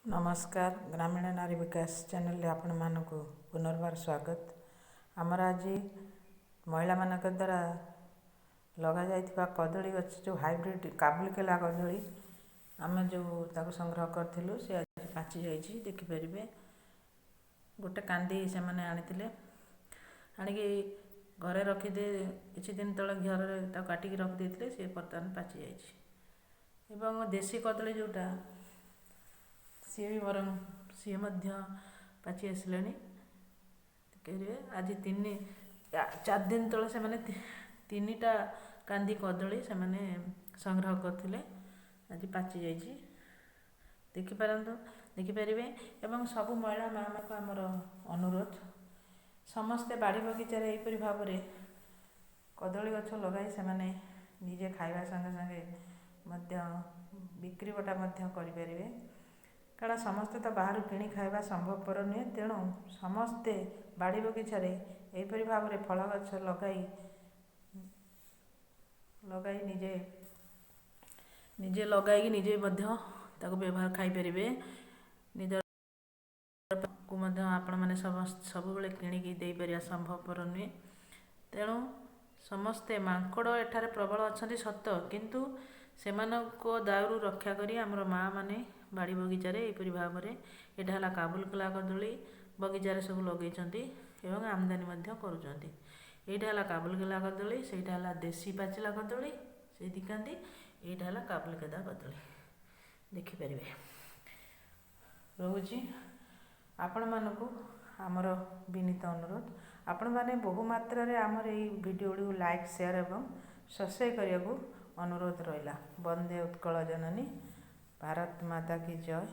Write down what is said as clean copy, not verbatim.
ନମସ୍କାର, ଗ୍ରାମୀଣ ନାରୀ ବିକାଶ ଚ୍ୟାନେଲରେ ଆପଣମାନଙ୍କୁ ପୁନର୍ବାର ସ୍ୱାଗତ। ଆମର ଆଜି ମହିଳାମାନଙ୍କ ଦ୍ୱାରା ଲଗାଯାଇଥିବା କଦଳୀ ଗଛ, ଯେଉଁ ହାଇବ୍ରିଡ଼ କାବୁଲକେଲା କଦଳୀ ଆମେ ଯେଉଁ ତାକୁ ସଂଗ୍ରହ କରିଥିଲୁ, ସେ ଆଜି ପାଚି ଯାଇଛି। ଦେଖିପାରିବେ, ଗୋଟେ କାନ୍ଦି ସେମାନେ ଆଣିଥିଲେ, ଆଣିକି ଘରେ ରଖିଦେଇ କିଛି ଦିନ ତଳେ ଘରରେ ତାକୁ କାଟିକି ରଖିଦେଇଥିଲେ। ସେ ବର୍ତ୍ତମାନ ପାଚି ଯାଇଛି। ଏବଂ ଦେଶୀ କଦଳୀ ଯେଉଁଟା, ସିଏ ବି ବରଂ ସିଏ ମଧ୍ୟ ପାଚି ଆସିଲାଣି। ଦେଖିପାରିବେ, ଆଜି 3-4 ଦିନ ତଳେ ସେମାନେ 3ଟା କାନ୍ଦି କଦଳୀ ସେମାନେ ସଂଗ୍ରହ କରିଥିଲେ, ଆଜି ପାଚି ଯାଇଛି। ଦେଖିପାରନ୍ତୁ, ଦେଖିପାରିବେ। ଏବଂ ସବୁ ମହିଳା ମାଆମାନଙ୍କୁ ଆମର ଅନୁରୋଧ, ସମସ୍ତେ ବାଡ଼ି ବଗିଚାରେ ଏହିପରି ଭାବରେ କଦଳୀ ଗଛ ଲଗାଇ ସେମାନେ ନିଜେ ଖାଇବା ସଙ୍ଗେ ସଙ୍ଗେ ମଧ୍ୟ ବିକ୍ରି ବଟା ମଧ୍ୟ କରିପାରିବେ। କାରଣ ସମସ୍ତେ ତ ବାହାରୁ କିଣି ଖାଇବା ସମ୍ଭବପର ନୁହେଁ। ତେଣୁ ସମସ୍ତେ ବାଡ଼ି ବଗିଚାରେ ଏହିପରି ଭାବରେ ଫଳ ଗଛ ଲଗାଇ ଲଗାଇ ନିଜେ ନିଜେ ଲଗାଇକି ନିଜେ ମଧ୍ୟ ତାକୁ ବ୍ୟବହାର ଖାଇପାରିବେ। ନିଜକୁ ମଧ୍ୟ ଆପଣମାନେ ସମସ୍ତ ସବୁବେଳେ କିଣିକି ଦେଇପାରିବା ସମ୍ଭବପର ନୁହେଁ। ତେଣୁ ସମସ୍ତେ, ମାଙ୍କଡ଼ ଏଠାରେ ପ୍ରବଳ ଅଛନ୍ତି ସତ, କିନ୍ତୁ ସେମାନଙ୍କ ଦାଉରୁ ରକ୍ଷା କରି ଆମର ମାଆମାନେ ବାଡ଼ି ବଗିଚାରେ ଏହିପରି ଭାବରେ, ଏଇଟା ହେଲା କାବୁଲକେଲା କଦଳୀ, ବଗିଚାରେ ସବୁ ଲଗେଇଛନ୍ତି ଏବଂ ଆମଦାନୀ ମଧ୍ୟ କରୁଛନ୍ତି। ଏଇଟା ହେଲା କାବୁଲକେଲା କଦଳୀ, ସେଇଟା ହେଲା ଦେଶୀ ପାଚିଲା କଦଳୀ, ସେଇ ଦିକାନ୍ଦି। ଏଇଟା ହେଲା କାବୁଲକେଲା କଦଳୀ, ଦେଖିପାରିବେ। ରହୁଛି, ଆପଣମାନଙ୍କୁ ଆମର ବିନୀତ ଅନୁରୋଧ, ଆପଣମାନେ ବହୁ ମାତ୍ରାରେ ଆମର ଏଇ ଭିଡ଼ିଓ ଗୁଡ଼ିକୁ ଲାଇକ୍, ସେୟାର ଏବଂ ସବସ୍କ୍ରାଇବ୍ କରିବାକୁ ଅନୁରୋଧ ରହିଲା। ବନ୍ଦେ ଉତ୍କଳ ଜନନୀ, ଭାରତ ମାତା କି ଜୟ।